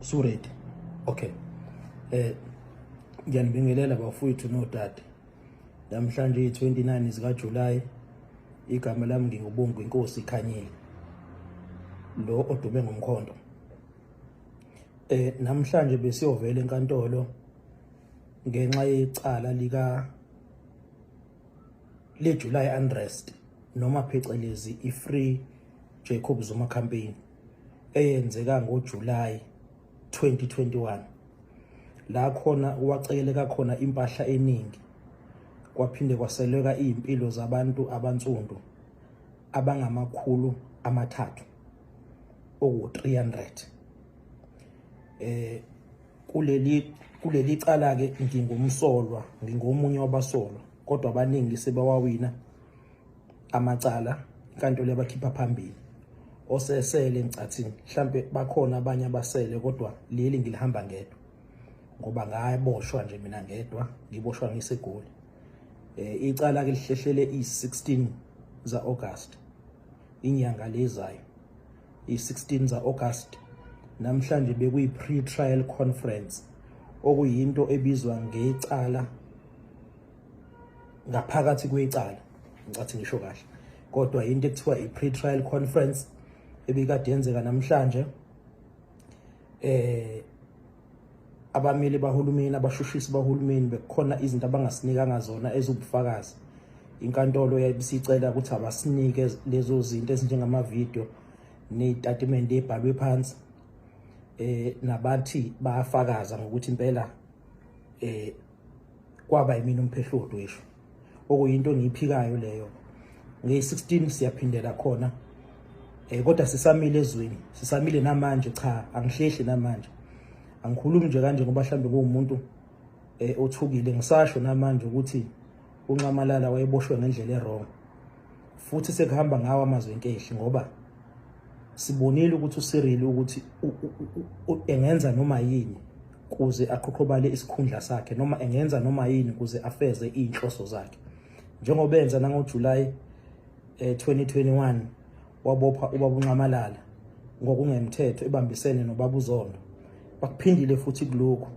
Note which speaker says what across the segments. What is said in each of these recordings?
Speaker 1: Usuready? Okay. Ngiyanibingelela bafowethu nodade. Namhlanje i-29 zika July, igama lami ngingubonga inkosi Khanyile. Lo odume ngomkhonto. Namhlanje besiyovela enkantolo ngenxa yecala lika le July unrest, noma phecelezi i-Free Jacob Zuma campaign eyenzeka ngoJuly 2021, la khona wacekeleka khona impahla eningi, kwaphinde kwaseleka izimpilo zabantu abansundu abangama-300, oku-300. Kuleli cala ke ngingumsolwa, ngingomunye wabasolwa, kodwa abaningi sebawawina amacala, inkantolo yabakhipha phambili. Osesele ngicathini mhlambe bakhona abanye abasele, kodwa leli ngilihamba ngedwa ngoba ngaboshwa nje mina ngedwa, ngiboshwa ngiseGoli. Icala ke lihlehlele i-16 za August, inyanga lezayo, i-16 za August. Namhlanje bekuyi pre-trial conference, okuyinto ebizwa ngecala ngaphakathi kwecala, ngicathi ngisho kahle, kodwa into ekuthiwa i-pre-trial conference ebikade yenzeka namhlanje. Abameli bahulumeni, abashushisi bahulumeni, bekukhona izinto abangasinikanga zona ezubufakazi. Inkantolo yayibisicela ukuthi abasinike lezo zinto ezinjengama-video nezitatimende ezibhalwe phansi, nabathi bayafakaza ngokuthi impela kwaba yimina umphehlo wodweshu, okuyinto engiyiphikayo leyo. Nge-16 siyaphindela khona, kodwa sisamile ezweni, sisamile namanje. Cha, angihlehli namanje, angikhulumi nje kanje ngoba mhlambe kuwumuntu othukile. Ngisasho namanje ukuthi uNxamalala wayeboshwe ngendlela e-wrong, futhi sekuhamba ngawo amazwi enkehli, ngoba sibonile ukuthi uCyril ukuthi engenza noma yini kuze aqhoqhobale isikhundla sakhe, noma engenza noma yini kuze afeze iy'nhloso zakhe, njengoba enza nangoJuly 2021, wabopha ubaba uNxamalala ngokungemthetho ebambisene nobaba uZondo. Bakuphindile futhi kulokhu,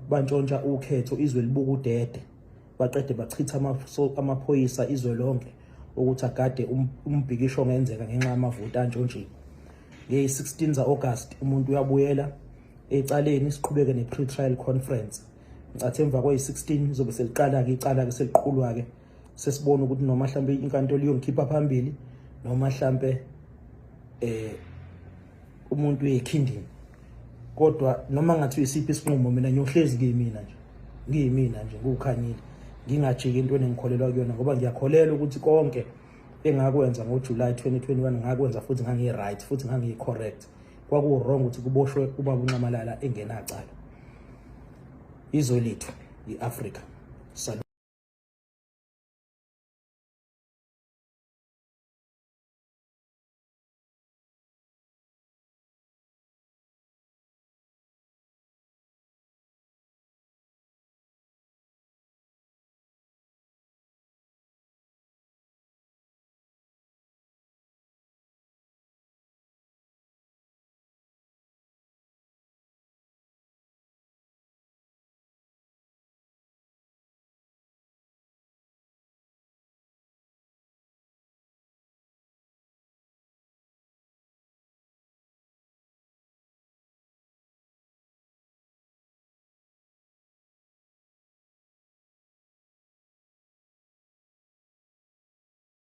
Speaker 1: bantshontsha ukhetho izwe libuka udede, baqede bachitha amaphoyisa izwe lonke ukuthi agade umbhikisho ongenzeka ngenxa yamavoti antshontshiwe. Ngeyi-16 za-August umuntu uyabuyela ecaleni, siqhubeke ne-pre-trial conference. Ngicathi emva kwayi-16 izobe seliqala-ke icala-ke, seliqulwa-ke, sesibona ukuthi noma mhlambe inkantolo iyongikhipha phambili noma mhlambe umuntu uyekhindini. Kodwa noma ngathi uyisiphi isinqumo, mina ngiyohlezi kuyimina nje, ngiyimina nje, nguKhanyile, ngingajiki entweni engikholelwa kuyona, ngoba ngiyakholelwa ukuthi konke engakwenza ngoJuly 2021 ngakwenza futhi ngangi-right futhi ngangiyi-correct. Kwaku-wrong ukuthi kuboshwe ubaba uNxamalala engenacala. Izwe lethu i-Afrika. Salute.